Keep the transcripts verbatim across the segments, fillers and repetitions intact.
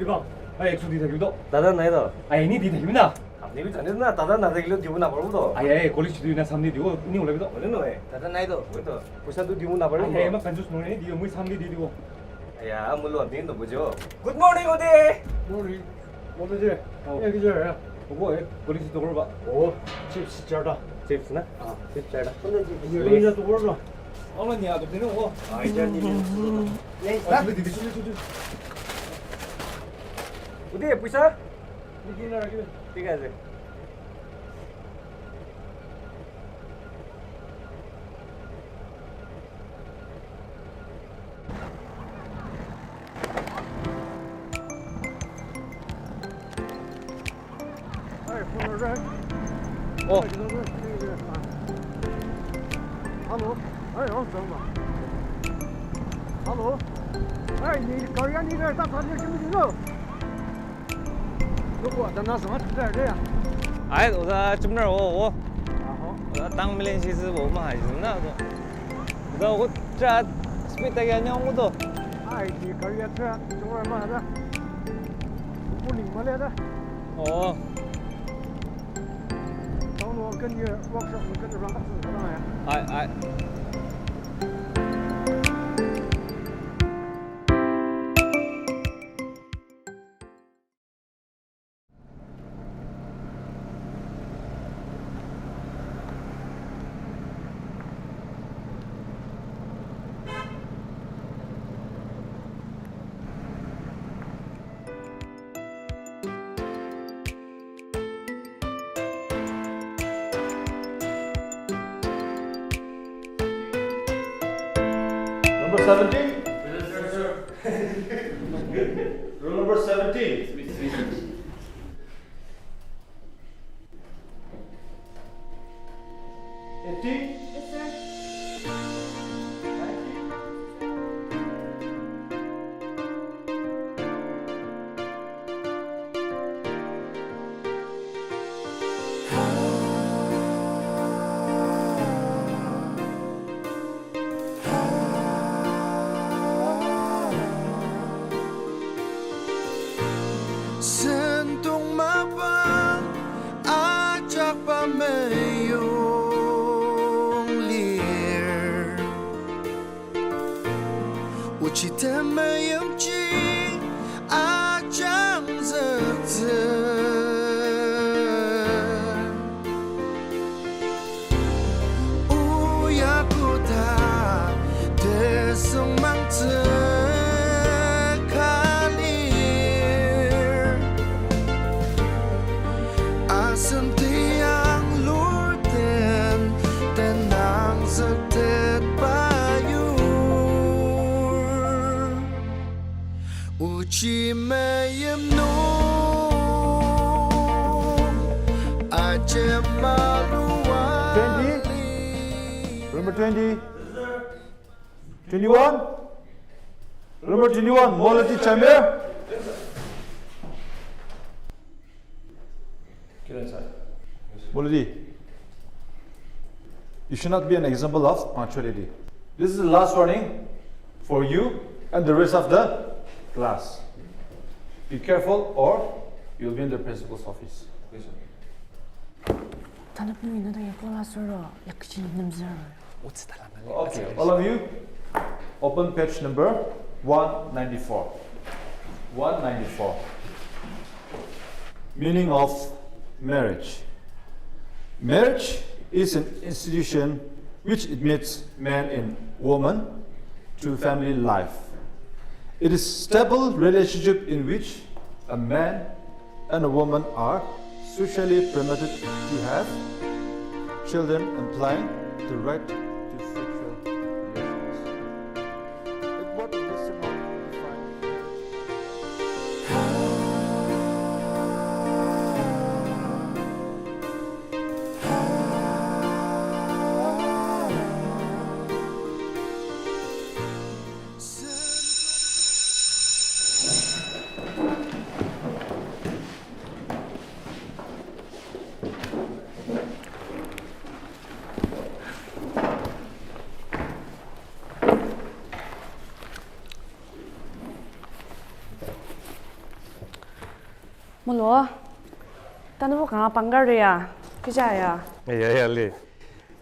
Iba, ai, ek so di thaki to. Tata nai to. Ai, ni di thaki na. Apni bi jani na, tata na thaki lo di na paru to. Ai, ai, college di na samni di o, ni ola bi to. Ole no, eh. Tata nai to. Oi to. Puisa tu di na paru to. Ai, ai, ma kanjus no ni di o, mui samni di di o. Aya, amulo apni no bujo. Good morning, Ode. Morning. Morning, Ode. Oh. Eh, kijar ya. Obo, eh, college to ba. Oh, chips jar da. Chips na? Ah. Chips jar da. Ni, ni to ba. Ama ni ato tene ko. Ai, jani ni. Yes, ah, sir. Ode, puisa? Ni kina lagi. Thik ase. Hey, phone right? Oh. Hello. Hey, oh, sorry. Hello. Hey, ni gari ani gari ta tadi kini dino. Loko ta na sama tadi ya. Ai, oda chimner o, o. Aho. Oda tang milen shi zi bo ma hai zi na to. Oda o tra speed ta ya nyong to. Ai, ni gari ya tra, chungwa ma da. Morning ma le da. Oh. Tang lo ken ye workshop ken rang tak sa na ya. Ai, ai. Number seventeen? Yes, sir. Roll number seventeen. Eighteen? Yes, sir. Nineteen? Sentong mapang ajak pa meyong lir. Ochi temeimji ajangzüktsü. Oya koda tesüngmangtsü ka lir. Asen tiang lur den, tenangzüktetba yur. Ochi meim nung ajema lua. Twenty. Remember twenty. Twenty-one. Remember twenty-one. Molody Chamir. Molody, you should not be an example of punctuality. This is the last warning for you and the rest of the class. Be careful or you'll be in the principal's office. Tanep nungi nada yakola soro yakji nemzar. Okay, all of you, open page number one ninety-four. One ninety-four. Meaning of marriage. Marriage is an institution which admits man and woman to family life. It is stable relationship in which a man and a woman are socially permitted to have children, implying the right to sexual relations. In what wisdom are you defined? Mulu, tanübo kanga pangkar ya, kecha ya. Aya, ya, li.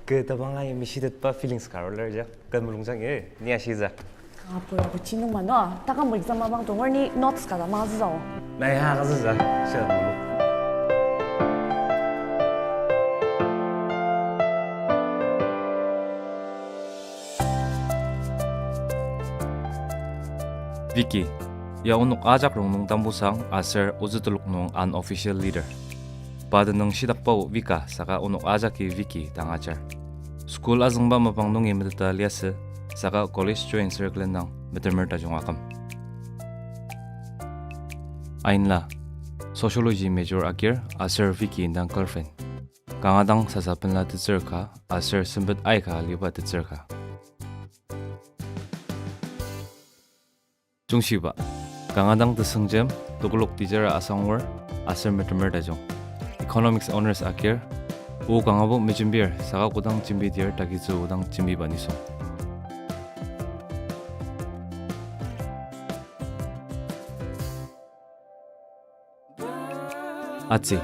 Kü tabang ayi mishitetba feelings ka aruler ja. Kü mulungjang ye, ni ashitsü. Kanga pura buchi nung ma no, takam exam mapang tonger ni notes ka ta ma züzao. Na ya, ka züzü, sha mulu. Vicky, ya onok ajak rongnung tambusang aser ozü telok nung unofficial leader. Pa tenüng shitakbao Vika saka onok ajaki Vicky dang ajar. School azüngba mapang nungi meteta liasü, saka college join circle nung metemer tajung aküm. Ainla, sociology major agir aser Vicky indang girlfriend. Kanga dang sasa penla tetsür ka, aser sempet aika aliba tetsür ka. Jungshiba, kanga dang tesüngjem, tekolak teacher asangur, aser metemer tajung. Economics honours agir, o kangabo mejembir, saka kodang jembidir takitsü odang jembiba nisung. Atsi,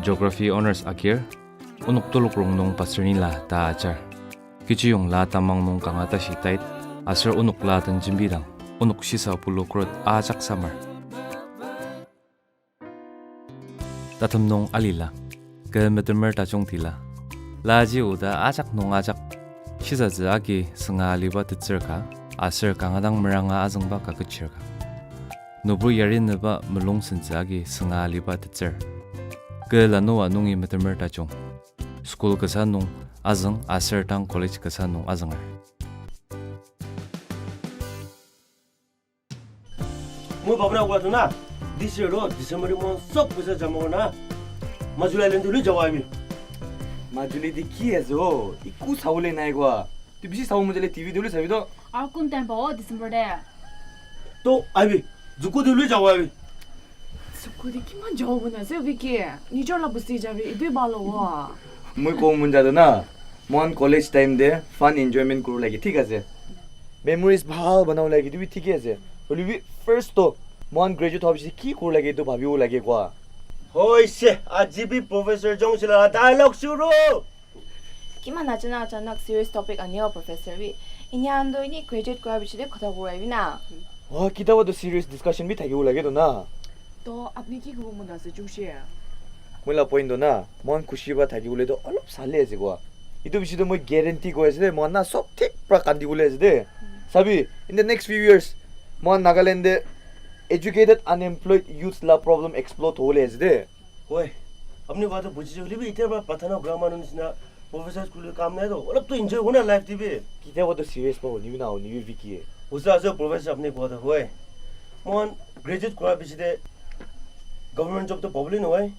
Geography Honours agir, onok telok rongnung pasernila ta ajar. Kechiyong la tamang nung kanga tashi tait, aser onok la den jembidang, onok shisa pulu krot ajak samar. Tatem nung alila, kü metemer tajung tila. Laji oda ajak nung ajak, shisatsü agi sünga aliba tetsür ka, aser kanga dang meranga azüngba kaketshir ka. Nübur yarinüba mulung sentsü agi sünga aliba tetsür. Kü lanua nungi metemer tajung. School kasa nung azüng aser tang college kasa nung azünger. Mo babana kua to na, this year to December to mo sob pisa jama na, Majuli Island to li jawa abi. Majuli di ki azo, iku saole nai kua. Ti bishi sao mojale T V to li sabi to. Ar kun time pa o December de. To abi, Zuko to li jawa abi. Zuko di kiman jawa bona se Vicky. Nijor la busi jabi ibi balo wa. Moi ko munja to na. Moan college time de fun enjoyment kuru lagi thik ase. Memories bhal banabo lagi tu bi thik ase. Hoilebi first to moan graduate hoishi ki kuru lagi tu bhabibo lagi kua. Hoise, aji bi professor jongshila dialogue shuru. Kiman achana achanak serious topic anio professor bi. Ini ando ini graduate kura bishi de kota kura bi na. Wa, kitawa to serious discussion bi thakibo lagi to na. To apni ki kubo mona se jungshi. Moila point to na, moan kushiba thaki ule to olop sale ase kua. Itu bishi to moi guarantee koi ase de, moan na sob thik pra kandi ule ase de. Sabi, in the next few years, moan Nagaland de educated unemployed youths la problem explore thole ase de. Hoi, apni kua to buji hoilebi iter ba patano grammar nung sina professor school kam na to, olop to enjoy hona life tibi. Kitawa to serious pa ho, nibi na ho, nibi Vicky. Osa ase professor apni kua to hoi. Moan graduate kura bishi de government job to pabole nohoi.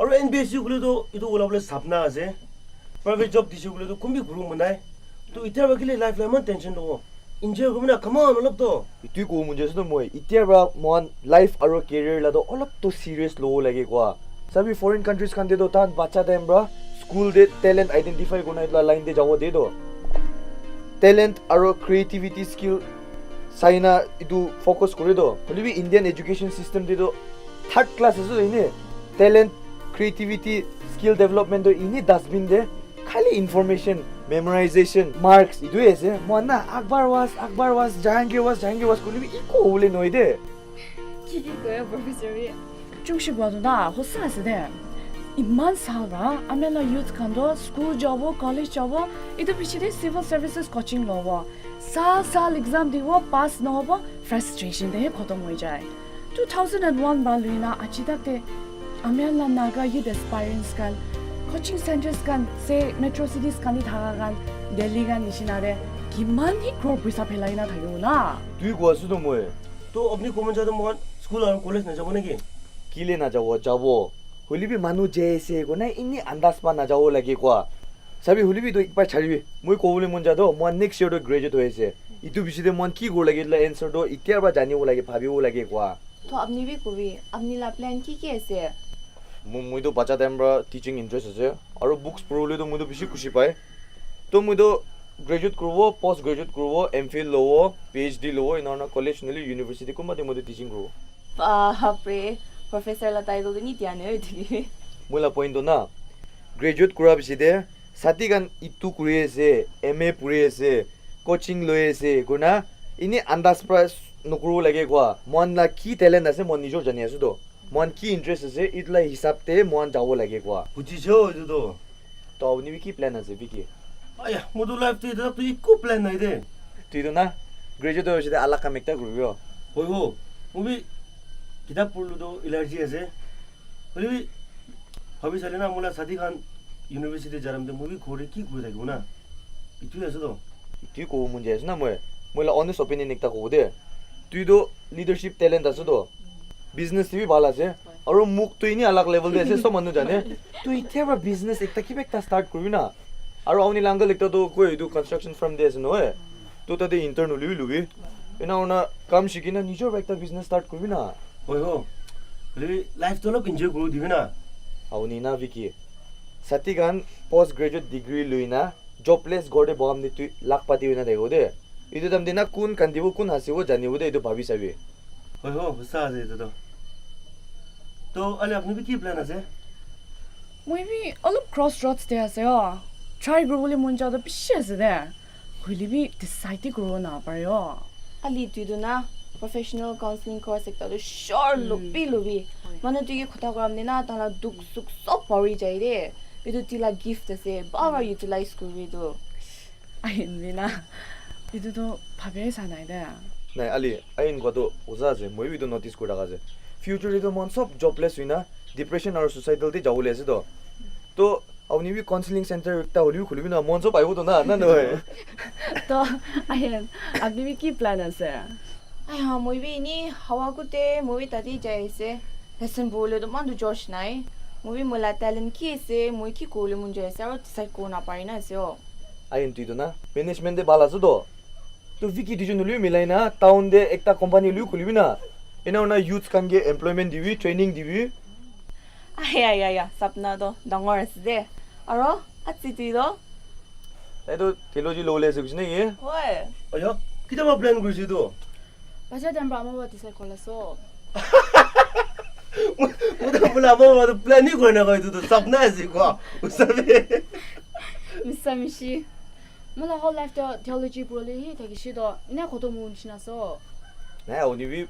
Aro N P S C kule to itu ulabole sapna ase. Private job dishi kule to kumbi kuru monai. To iter ba kile life la man tension to. Enjoy kuru mona, come on, olop to. Itu ko munja sino moi. Iter ba moan life aro career la to olop to serious lo lagi kua. Sabi foreign countries kan de to tan bacha time bra school de talent identify kona itla line de jawa de to. Talent aro creativity skill saina itu focus kore to. Hoilebi Indian education system de to third class ase ini. Talent, creativity, skill development to ini dustbin de. Khali information, memorization, marks itu ase. Moan na Akbar was, Akbar was, Jahangir was, Jahangir was koilebi iko ule noi de. Kiki koya professor ya. Jungshi bua to na, hosa ase de. Iman sal ra, amela youth kan to school jabo, college jabo, itu bishi de civil services coaching lobo. Sal sal exam dibo, pass nobo, frustration de kotom oi jai. Two thousand and one ba luina ajidak de, amela Naga youth aspirants kan, coaching centers kan, se metro cities kan di thaka kan, Delhi kan nishina de, kiman hi crore pisa phela ina thayo na. Tui kua südo moi. To apni comment jado moan school aro college na jabo naki? Kile na jabo, jabo. Hoilebi manu J S A ko na ini andas pa na jabo lagi kua. Sabi hoilebi to ikba charibi. Moi kobole mon jado, moan next year to graduate hoise. Itu bishi de moan ki kor lagi la answer to, itiar ba jani o lagi, phabi o lagi kua. To apni bi kobi, apni la plan ki ki ase? Mo-, moi to bacha time pra teaching interest ase. Aro books purule to moi to bishi khushi pai. To moi to graduate kurubo, post graduate kurubo, M Phil lobo, P H D lobo, ina na college nali university kumba de moi to teaching kurubo. Bapre, Professor la title to ni tia ne tiki. Moila point to na, graduate kura pishide, sati kan itu kuri ase, M A puri ase, coaching loi ase, kuna, ini andas pra s-, nokuru lage kwa, moan la ki talent ase, moan nijor jani ase to. Moan ki interest ase, itla hisab te moan jabo lage kwa. Bujijo itu to. To, aoni bi ki plan ase, Vicky? Aya, moto life te, dak to iko plan nai de. Tui to na, graduate to shide alak kam ekta kuribio. Hoi ho, mo bi kitab purlu to allergy ase. Hoi bi, bhabi sale na mola sati kan university jaram de mo bi kori ki kuri thaki na. Itu ase to. Itu ko munje ase na moe. Moila honest opinion ekta ko de. Tui to leadership talent ase to. Business te bi bhal ase. Aro mok to ini alak level te ase, sob manu jane. To itiaba business ekta kiba ekta start kuribi na. Aro aoni la uncle ekta to koi itu construction firm te ase no e. To tate intern uli lubi. Ina ona kam shikina nijor ekta business start kuribi na. Hoi ho. Uli life to olop enjoy kuru dibi na. Aoni na Vicky. Sati kan post graduate degree lui na jobless gor te boam ni tui lakh pati wi na dego de. Itu tam de na kun kandibo kun hasibo janibo de itu bhabi sabi. Hoi ho, sa ase itu to. To, ali apni bi ki plan ase? Moi bi olop crossroads te ase o. Try kuribole mon ja to bishi ase de. Hoilebi decide kuru na pario. Ali tui to na professional counseling course ekta to sure lubi lubi. Manu tui ki kota kuram ni na tang la duk suk sob pari jai de. Itu tila gift ase, bara utilize kuri to. Ain mina. Itu to bhabi sa nai de. Nai, ali, ain ko to oza ase, moi bi to notice kura ase. Future to mon sob jobless wi na, depression aro suicidal te jabo le ase to. To, aoni bi counseling center ta holi bi khuli bi na mon sob aibo to na, na no. To, ain, apni bi ki plan ase? Aya, moi bi ni hawa kute, moi bi tati jai ase. Lesson purule to man to Josh nai. Moi bi moila talent ki ase, moi ki kurule mon jai ase, aro decide kuru na pari na ase o. Ain tui to na, management te bhal ase to. To Vicky tiju nuli milai na, town te ekta company lui khuli bi na. Ina ona youths kan ke employment dibi, training dibi. Aya, ya, ya, sapna to dangor ase de. Aro, atsi tui to? Ai to theology lole ase kuchine ye? Oi. Aya, kita ma plan kurisi to? Bacha dan bra ma ba decide kola so. Muda mula ma ba plan ni kona ko itu to sapna ase kwa. Usabe. Misa mishi. Mula whole life to theology puruli hi thaki shi to. Ina koto mun shina so. Na aoni bi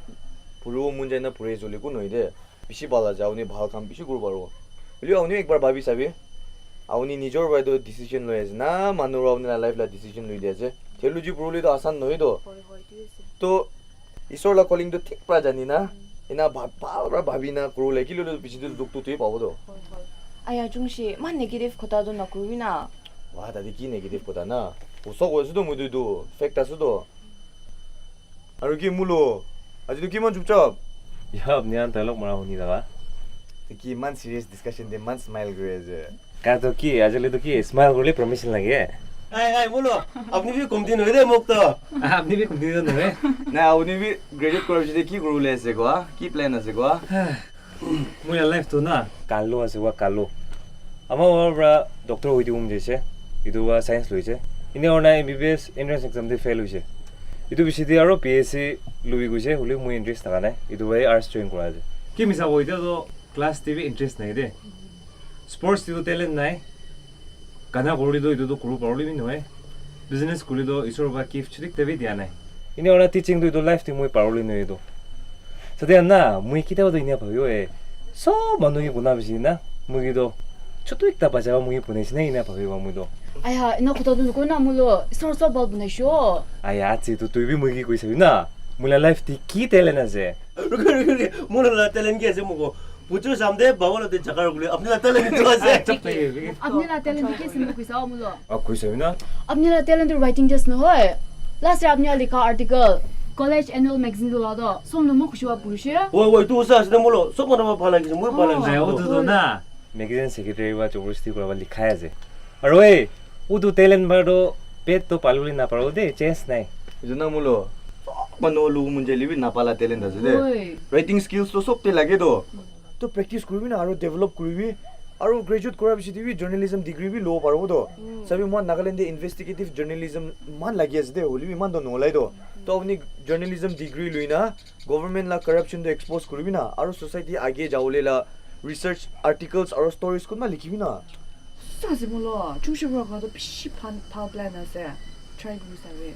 puru mun jai na pure zoli ko noi de. Bishi bala ja aoni bhal kam bishi kuru baro. Hoilebi aoni ekbar bhabi sabi. Aoni nijor bai to decision loi ase na, manu aoni la life la decision loi dia ase. Theology puruli to asan noi to. To Isor la calling to thik pra jani na. Ina bha-, bhal pra bhabi na kuru le kilo lo bishi to duk to tui pabo to. Aya jungshi, ma negative kota to na kuru na. Wa, tadi ki negative kota na. Usok wa su to mudu to, fact ase to. Aru ki mulo, aji to ki man chupchap. Ya, apni an dialogue mara honi daga. To ki man serious discussion de man smile kuri ase. Ka to ki, ajali to ki smile kurle permission lage. Ai, ai, mulo, apni bi continue de mok to. Ah, apni bi continue no e. Na, apni bi graduate kura pishide ki kurule ase kwa, ki plan ase kwa. Moi ya life to na, kalo ase wa kalo. Ama wa pra doctor hoidi um jese. Itu wa science loise. Ini ona M B B S entrance exam te fail hoise. Itu pishidi aro B S C lui koise, hoilebi moi interest thaka nai. Itu wa arts join kura ase. Ki misa ko ita to class te bi interest nai de. Sports te to talent nai. Kana kuruli to itu to kuru paruli mi nai. Business kuruli to Isor ba gift chudik tebi dia nai. Ini ora teaching to itu life te moi paruli nai itu. Sadi ana, moi kita to inia pavio e. So, manu ki puna bisi na, moi ki to. Chutu ekta baja ba moi ki puna isi na inia pavio ba moi to. Aya, ina kota to ko na mulo, Isor so bal puna sho. Aya, atsi to tuibi moi ki koi sabi na. Moi la life te ki talent ase. Rugi, rugi, rugi. Mulo la talent ki ase moko. Puchu samde bawala te jakar guli, apni la talent itu ase. Apni la talent kisa mo kuisa mulo. Ah, kuisa na? Apni la talent writing test no hoi. Last year apni alika article, college annual magazine lo lado. Som no mo kushiwa purushe. Woi, woi, tu sa sida mulo. Sok mana ma pala kisa, mo pala kisa. Ay, o tu tu na. Magazine secretary wa university kura wa likhai ase. Aro e, utu talent bar to, pet to paluli na paro de, chance nai. Ijo na mulo. Sok mano lu munjai libi na pala talent ase de. Oi. Writing skills to sok te lage to. To practice kuribi na aro develop kuribi. Aro graduate kura bishi tibi journalism degree bi lo paro to. Mm. Sabi mo Nagaland de investigative journalism man lagi ase de, hoilebi man to nolai to. Tobani journalism degree luina, government la corruption to expose kuribina, aro society agi jaolela research articles aro stories kunma likibina. Sa zimulo, chungshi work to bishi pan, pal plan ase. Try kuri sabi.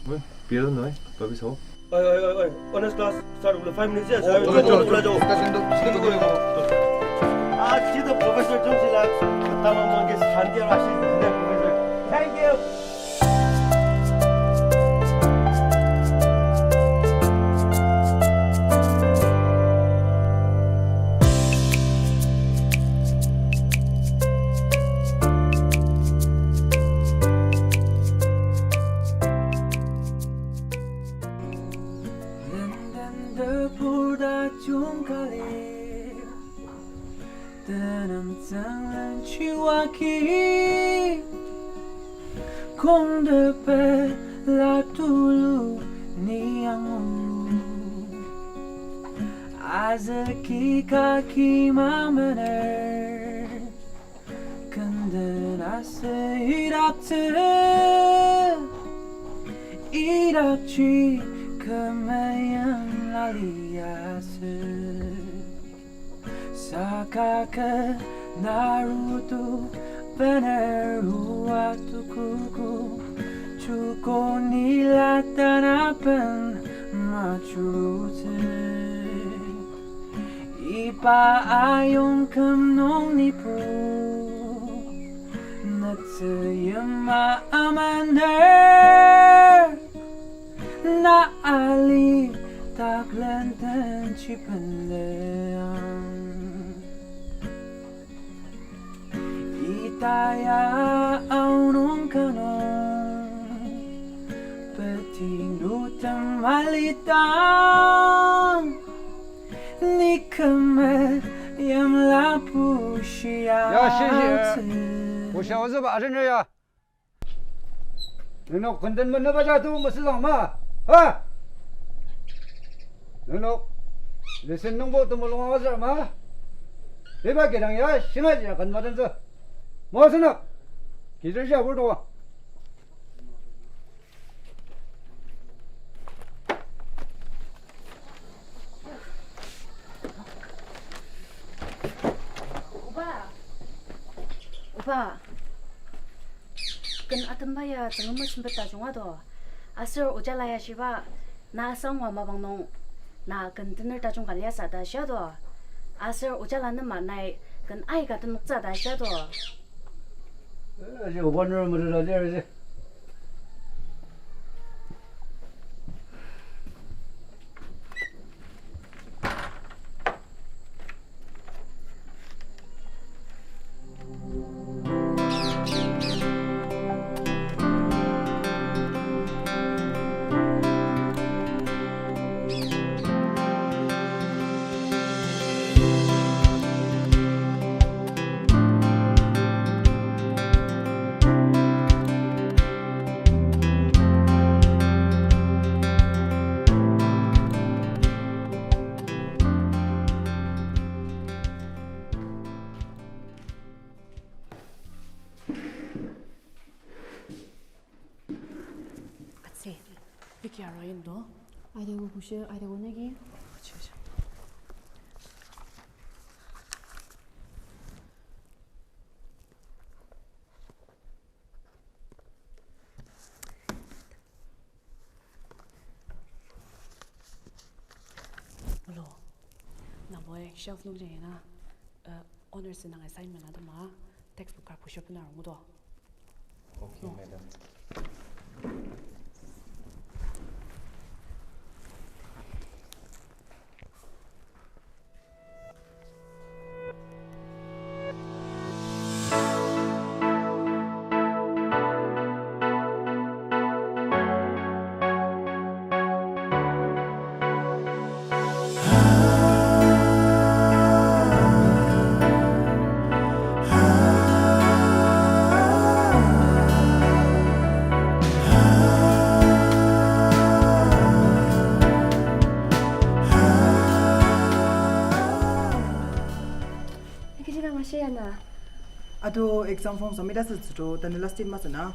Oi, pira noi, babi sao. Oi, oi, oi, oi. Honors class start kula five minutes ya. Oh, sa, oh, ula, oh, ula, oh. Discussion to, discussion to. Ah, she's the professor, chungshi la. Tamang mangke santi rashi, she's the professor. Thank you. Lenden de purda chungkali, tenem tsünglen chiwaki, kongtepe la tulu ni angu. Azüki kaki mamener, kenden asü idaktsü, idakji kü meim aliasü. Saka kü naruto bener oa tukuku, chuko nila tanaben machurutsü. Iba ayongküm nung nipu, netsü yima amaner, na ali taklenden chipendang. Ita ya aonung kanung, peting lutem alitang, ni küme yimla pushia. Ya, shi, shi, eh, pushia ozüba asen ya. Nenok kenden menüba ja tu mesüzang ma? Ha? Nenok lesson nungbo temulung agütsür ma? Iba kidang ya shinga jia kan matentsü. Mo asenok. Kijür jia burdo. Oba. Oba. Ken atemba ya tsüngrem sempet tajung ado. Aser ojala ya shiba, na asangwa mapang nung, na ken tener tajung ka liasü ta shia do. Aser ojala nema nai ken aika tenoktsü ta shia do. Eh, aji oba nür mürüra lir aji. Atse, piki aro indo. Aideko kushe, aideko nagi. Acha, acha. Olo, nabo shelf nungji na, uh, honors nang assignment atema textbook ka pushop na rongo do. Okay, madam. Kechi dang ashir ya na? Ado exam form submit asütsü to, tanü last date masü na.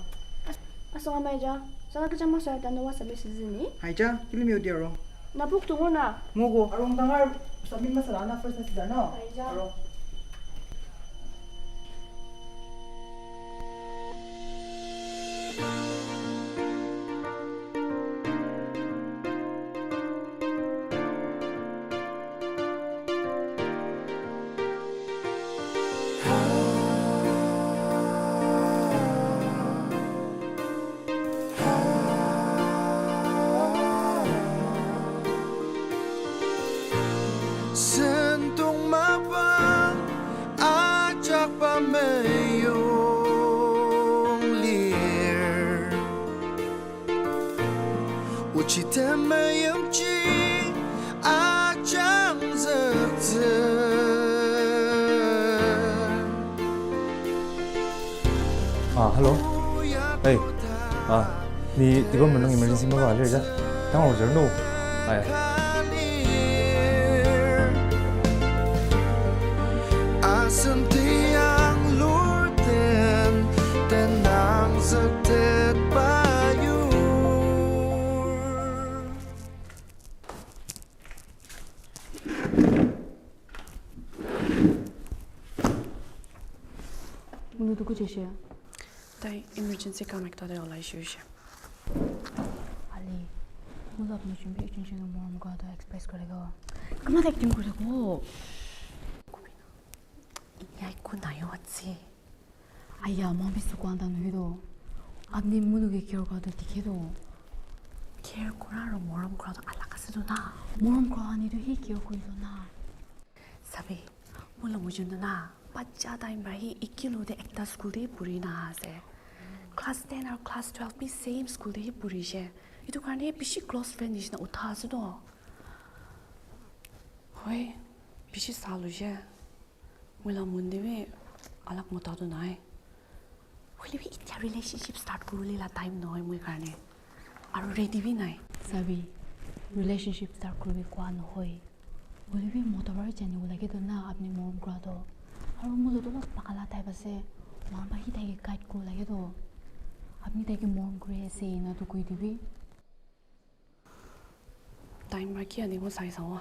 Asong ama ija, saka kecha masü tanü wa submit süzüni. Aija, kilimi odi aro. Na book tongo na. Ngogo, arong tangar submit masü la na first na süda no. Aija. Aro. Sentong mapang ajakba meyong lir. Ochi temeimji ajangzüktsü. Ah, hello. Hey. Ah, ni department nung emergency mapa alir ja? Tang ojar no. Ai. Asem tiang lurten tenang züktet bayur. Mulu tuku jeshi. Tai emergency kam ekta de olai shishi. Ali, mulu apni jembi ekjun jembi morom kura to express kuri go. Kama ta ekjun kuri go. Inyai kuna yo atsi. Aya, mami su kwang dang nuhido. Apni mulugi care kura to dikhido. Care kura aro morom kura to alak asüdo na. Morom kura ani to hi care kuri to na. Sabi, mulu mujun to na. Bacha time ra hi ikilo de ekta school de puri na ase. Class ten aro class twelve bi same school de hi puri she. Itu karne bishi close friend nishina uta asüdo. Hoi, bishi salu she. Mula mundi bi alak mota tu nai. Hoilebi itya relationship start kuruli la time noi mui karne. Aru ready bi nai. Sabi, relationship start kuruli kwa nohoi. Hoilebi mota bari jani ulake tu na apni morom kura to. Aru mulu tu la pakala type ase. Mangba hi taiki guide kuri lake to. Apni taiki morom kuri ase na tu kui dibi. Time raki ani bo sai sawa.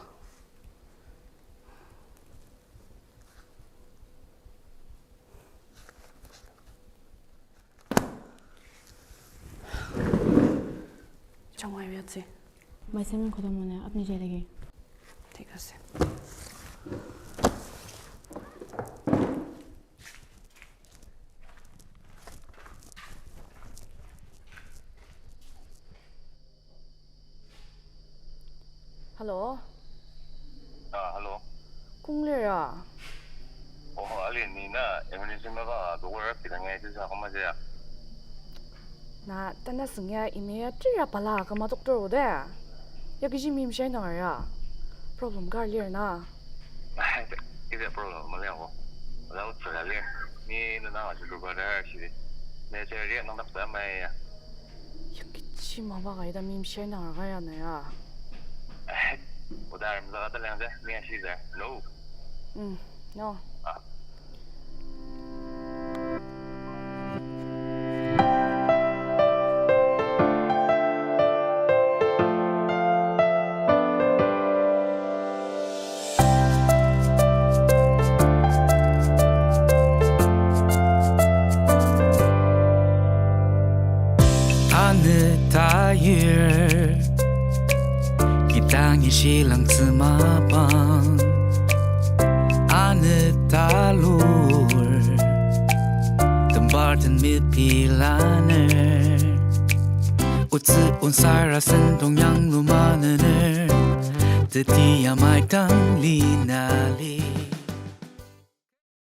Changwa ibi atsi. Mai semen khoda mone, apni jai lagi. Thik ase. Hello? Ah, hello. Kong lir a? Oh, ali ni na emergency mapa dokor kidang ya itu sa kama jaya. Na tana sengya imi ya tira pala kama doktor ode. Ya kiji mimshai nang ya. Problem kar lir na. Kija problem mali ako. Wala utsa lir. Ni nana aji ruba da shiri. Ne jari nang dakta maya. Yangkichi mapa ka ita mimshai nang ka ya na ya. Eh, oda aram zaka talang ja, ni ashi ja. No. Mm, no. Ah. Anü tayir, kidangi shilangtsü mapang. Anü talur, tembarten mipilaner. Otsü onsara sentong yanglu manener, teti yamai tang linali.